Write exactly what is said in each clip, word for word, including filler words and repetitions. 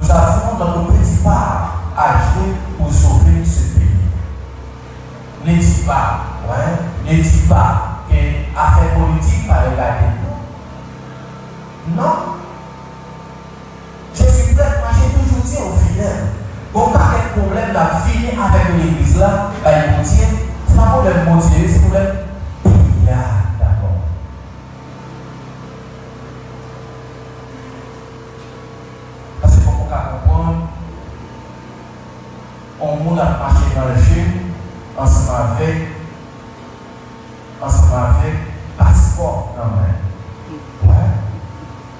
Nous avons notre petit part à jouer pour sauver ce pays. Ne dis pas, ouais, ne dis pas que affaire politique pa regade nou. Non. Jezi prèt, mwen toujou di yo fidèl. Gon pakèt pwoblèm n ap vini avèk legliz la, bay Bondye, se pa pwoblèm Bondye, se pwoblèm peyi a dabò. Paske kòm ou ka konprann, yon moun ap mache nan je ansanm avèk, ansanm avèk paspò nan men. Wè.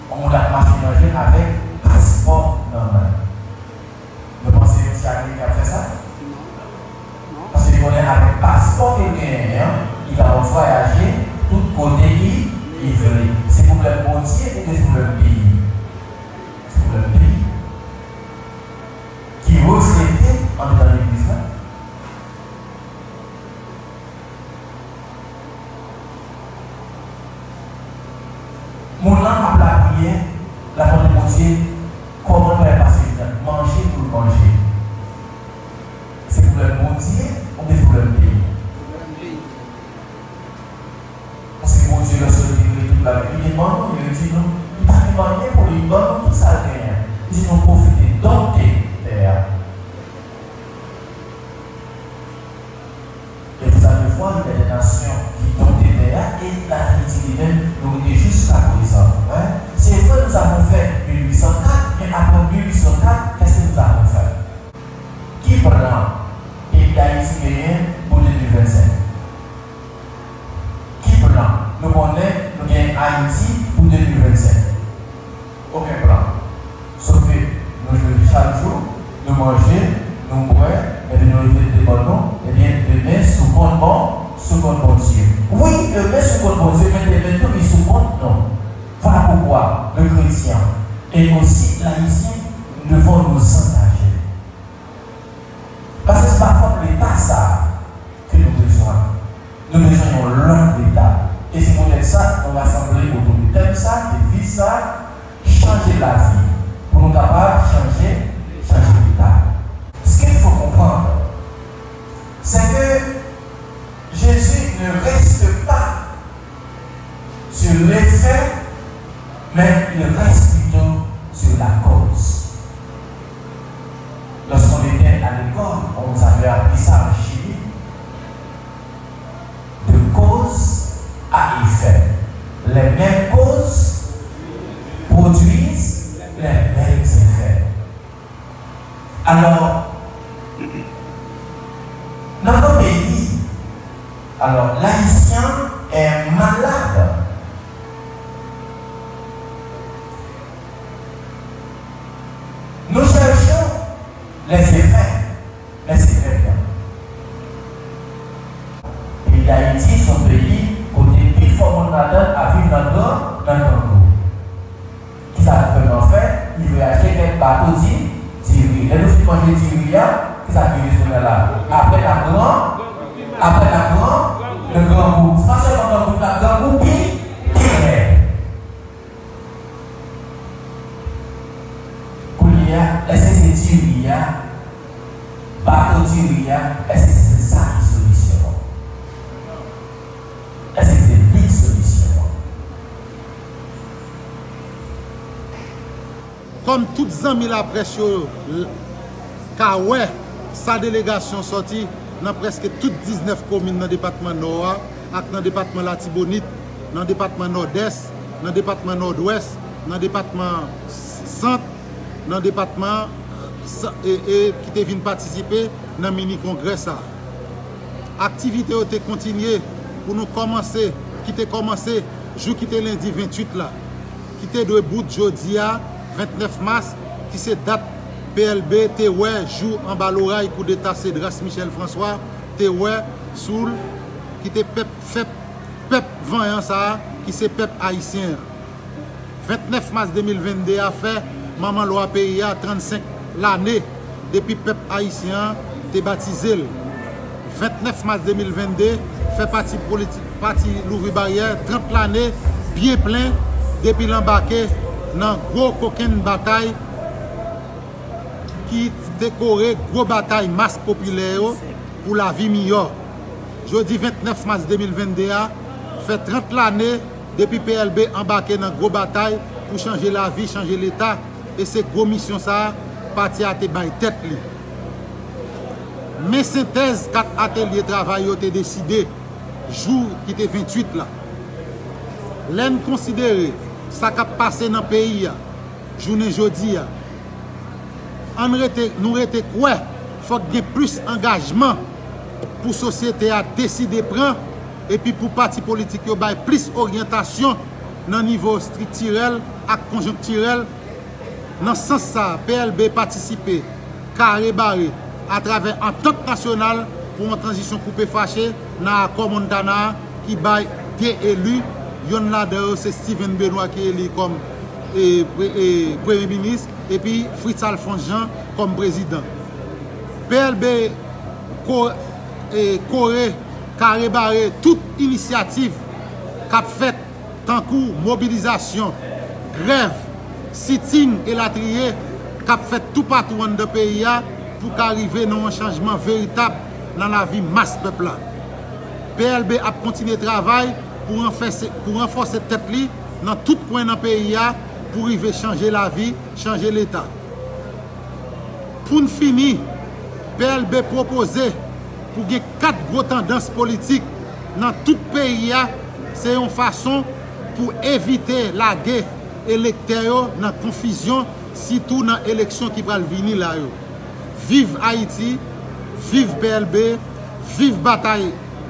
Yon moun ap mache nan je avèk paspò nan men. Nou panse yon ti Ameriken ap fè sa? Paske li konnen avèk paspò ke l genyen an, li kapab vwayaje tout kote li, li vle. Se pwoblèm Bondye oubyen se pwoblèm peyi? Se pwoblèm peyi. Ki reflete andedan legliz la. Moun nan ap lapriyè, l ap mande Bondye kòman l pral pase jounen an, manje pou l manje. Se pwoblèm Bondye oubyen se pwoblèm peyi? Paske Bondye, lòske l te kreye tout bagay, li te ban nou, li di nou, li pa te ban anyen pou li, li ban nou tout sa l genyen. Li di nou pwofite, domte tè a. Et vous allez voir, il y a des nations qui domptent terre et la Haïti lui-même, nous est jusqu'à présent. Hein? C'est vrai, nous avons fait mille huit cent quatre, mais après mille huit cent quatre, qu'est-ce que nous avons fait? Ki plan peyi Dayiti genyen pou de mil vennsenk? Ki plan nou konnen nou gen Ayiti pou de mil vennsenk? Okenn plan. Sof ke nou jwe chak jou, nou manje, nou bwè, epi nou leve devan nou, ebyen, demen sou kont bon, sou kont Bondye. Wi, demen sou kont Bondye, men demen tou li sou kont nou. Voilà pourquoi le chrétien et aussi l'haïtien, nous devons nous engager. Paske se pa fòt Leta sa ke nou bezwen. Nou bezwen yon lòt Leta. E se poutèt sa nou rasanble otou de tèm sa, deviz sa, chanje lavi, pou nou kapab chanje, chanje Leta. Ce qu'il faut comprendre, c'est que Jésus ne reste pas sur l'effet, mais il reste plutôt sur la cause. Lorsqu'on était à l'école, on nous avait appris ça en chimie, de cause à effet. Les mêmes causes produisent les mêmes effets. Alors, dans nos pays, alors, l'haïtien est malade. Nous cherchons les effets, mais c'est très bien. Peyi Dayiti se yon peyi kote pifò moun ladan l ap viv nan gran, nan grangou. Kisa gouvènman fè? Li voye achte kèk bato di, diri. Lè nou fin manje diri a, kisa ki rive sou nou la? Apre n ap pran, apre n ap pran nan grangou. Se pa sèlman grangou, n ap grangou pi, pi rèd. Kounye a, èske se diri a, bato diri a, èske se sa ki solisyon an? Èske se li ki solisyon an? Kòm tout zanmi laprès yo l-, ka wè, sa delegasyon sòti nan prèske tout diznèf komin nan depatman Nò a ak nan depatman Latibonit, nan depatman Nòdès, nan depatman Nòdwès, nan depatman s-, Sant, nan depatman, e, e, ki te vin patisipe nan mini kongrè sa a. Aktivite yo te kontinye pou nou kòmanse, ki te kòmanse jou ki te lendi venntuit la, ki te dwe bout jodi a, ventnèf mas, ki se dat P L B te wè jou anba loray koudeta Cédras Michel François te wè sou l, ki te pèp, fè pèp vanyan sa a, ki se pèp ayisyen an. Ventnèf mas de mil vennde a fè manman lwa peyi a trannsenk lane depi pèp ayisyen an te batize l. Ventnèf mas de mil vennde fè pati politik, pati Louvri Baryè trant lane byen plen depi l anbake nan gwo kokenn batay ki te kore gwo batay mas popilè yo pou lavi miyò. Jodi vennèf mas de mil vennde a, fè trant lane depi P L B anbake nan gwo batay pou chanje lavi, chanje Leta, e se gwo misyon sa a pati a te bay tèt li. Men sentèz kat atelye travay yo te deside jou ki te venntuit la. Lè n konsidere sa k ap pase nan peyi a, jounen jodi a, ann rete, nou rete kwè fòk gen plis angajman pou sosyete a deside pran, epi pou pati politik yo bay plis oryantasyon nan nivo estriktirèl ak konjonktirèl. Nan sans sa a, P L B patisipe kare bare atravè Antant Nasyonal pou yon tranzisyon koupe fache nan akò Montana a ki bay de eli, yonn ladan yo se Steven Benoît ki eli kòm, e, pre-, e, premye minis, epi Fritz Alphonse Jean kòm prezidan. P L B ko-, e, kore, kare bare tout inisyativ k ap fèt tankou mobilizasyon, grèv, sitin elatriye k ap fèt toupatou anndan peyi a pou ka rive nan yon chanjman veritab nan lavi mas pèp la. P L B ap kontinye travay pou ranfòse, pou ranfòse tèt li nan tout kwen nan peyi a pou rive chanje lavi, chanje Leta. Pou n fini, P L B pwopoze pou gen kat gwo tandans politik nan tout peyi a, se yon fason pou evite lage elektè yo nan konfizyon, sitou nan eleksyon ki pral vini la yo. Viv Ayiti, viv P L B, viv batay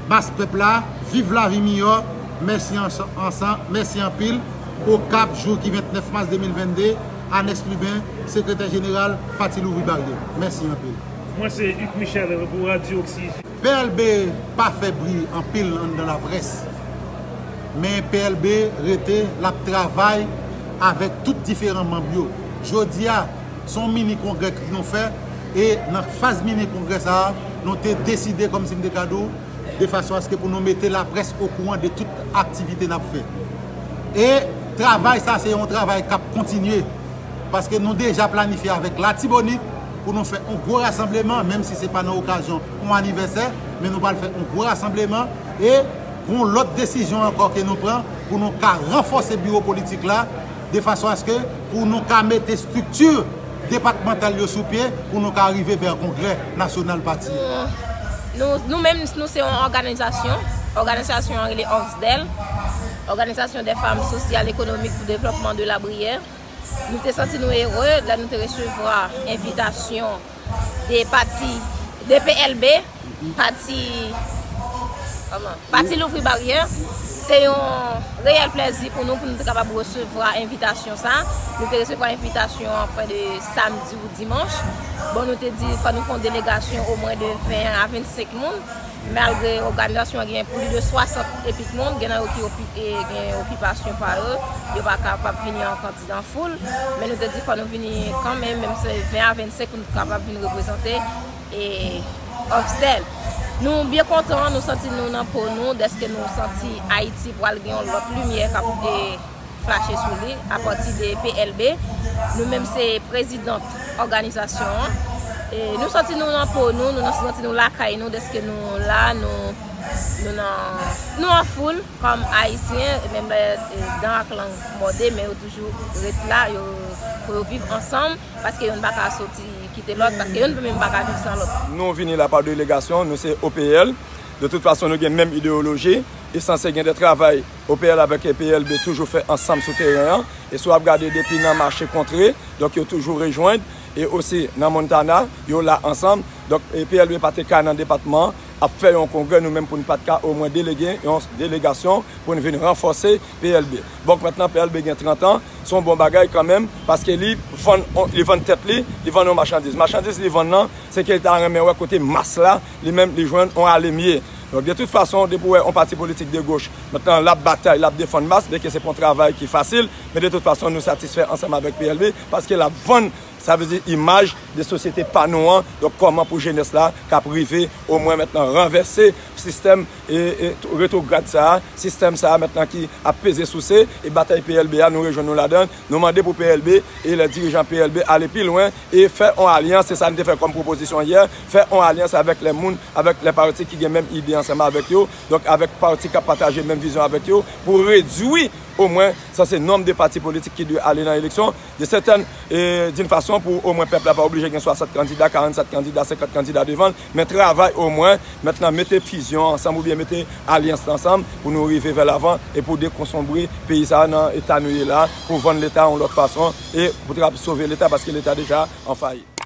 mas pèp la, viv lavi miyò. Mèsi ansan-, ansan-, mèsi anpil. Okap, jou ki vennèf mas de mil vennde, Anex Lubin, sekretè jeneral Pati Louvri Baryè. Mèsi anpil. Mwen se Hugues Michel pou Radio Oxygène. P L B pa fè bri anpil anndan laprès, men P L B rete, l ap travay avèk tout diferan manm yo. Jodi a, se yon mini kongrè ki nou fè, e nan faz mini kongrè sa a, nou te deside, kòmsi m te ka di w, de fason aske pou nou mete laprès okouran de tout aktivite n ap fè. E travay sa, se yon travay k ap kontinye, paske nou deja planifye avèk Latibonit pou nou fè yon gwo rasanbleman, menm si se pa nan okazyon yon anivèsè, men nou pral fè yon gwo rasanbleman, e gon lòt desizyon ankò ke nou pran pou nou ka ranfòse biwo politik la, de fason aske pou nou ka mete estrikti depatmantal yo sou pye pou nou ka rive vè kongrè nasyonal pati a. Nou, nou menm, nou se yon òganizasyon. Òganizasyon an rele OFSDEL, Organisation des Femmes Sociales Économiques pour Développement de la Brière. Nou te santi nou ere lè nou te resevwa envitasyon de pati, de P L B, pati, kòman? Pati Louvri Baryè. Se yon reyèl plèzi pou nou, pou nou te kapab resevwa envitasyon sa. Nou te resevwa envitasyon an prè de samdi ou dimanch. Bon, nou te di fò nou fè yon delegasyon omwen de ven a vennsenk moun. Malgre òganizasyon an gen plis de swasant epik moun, gen nan yo ki opi-, e, gen okipasyon pa yo, yo pa kapab vini an kantite, an foul, men nou te di fò nou vini kanmenm, menm se ven a vennsenk pou nou kapab vin reprezante, e, OFSDEL. Nou byen kontan, nou santi nou nan po nou, dèske nou santi Ayiti pral gen yon lòt limyè k ap, e, flache sou li apati de P L B. Nou menm se prezidant òganizasyon an. E nou santi nou nan po nou, nou santi nou lakay nou, dèske nou la, nou, nou nan, nou an foul kòm Ayisyen, e menm lè, e, dan ak lang mòde, men yo toujou ret la, yo, pou yo viv ansanm, paske youn pa ka soti kite lòt, paske youn menm pa ka viv san lòt. Nou vini la pa delegasyon, nou se O P L. De tout fason, nou gen menm ideyoloji, e sanse gen de travay O P L avèk P L B toujou fè ansanm sou teren an. E si w ap gade depi nan mache kontre, donk yo toujou rejwenn. E osi nan Montana, yo la ansanm. Donk, e P L B pa te ka nan depatman an, ap fè yon kongrè, nou menm pou n pa t ka omwen delege yon delegasyon pou n vin ranfòse P L B. Bon, mentnan P L B gen trant an, se yon bon bagay kanmenm, paske li vann, li vann tèt li, li vann yon machandiz. Machandiz li vann nan, se ke li ta renmen wè kote mas la, li menm li jwenn yon alemye. Donk, de tout fason, depi w wè yon pati politik de goch, mentnan l ap batay, l ap defann mas, byenke se pa yon travay ki fasil, men de tout fason, nou satisfè ansanm avèk P L B, paske l ap vann Sa vle di imaj de sosyete pa nou an. Donk, kòman pou jenès la k ap rive omwen mentnan ranvèse sistèm e, e, retwograd sa a, sistèm sa a mentnan ki ap peze souse, e batay P L B a, nou rejwenn nou ladan. Nou mande pou P L B e lè dirijan P L B ale pi lwen e fè yon alyans, se sa n te fè kòm pwopozisyon yè, fè yon alyans avèk lè moun, avèk lè pati ki gen menm ide ansanm avèk yo, donk avèk pati k ap pataje menm vizyon avèk yo, pou redwi omwen, sa se nonb de pati politik ki dwe ale nan eleksyon, de sètèn, e, d'une façon pou omwen pèp la pa oblije gen swasant kandida, karannsèt kandida, senkant kandida devan l, men travay omwen, mentnan mete fizyon ansanm oubyen mete alyans ansanm pou nou rive vè lavan e pou dekonsonbre peyi sa a nan eta nou ye la, pou vann leta yon lòt fason e pou tra-, sove leta paske leta deja an fayit.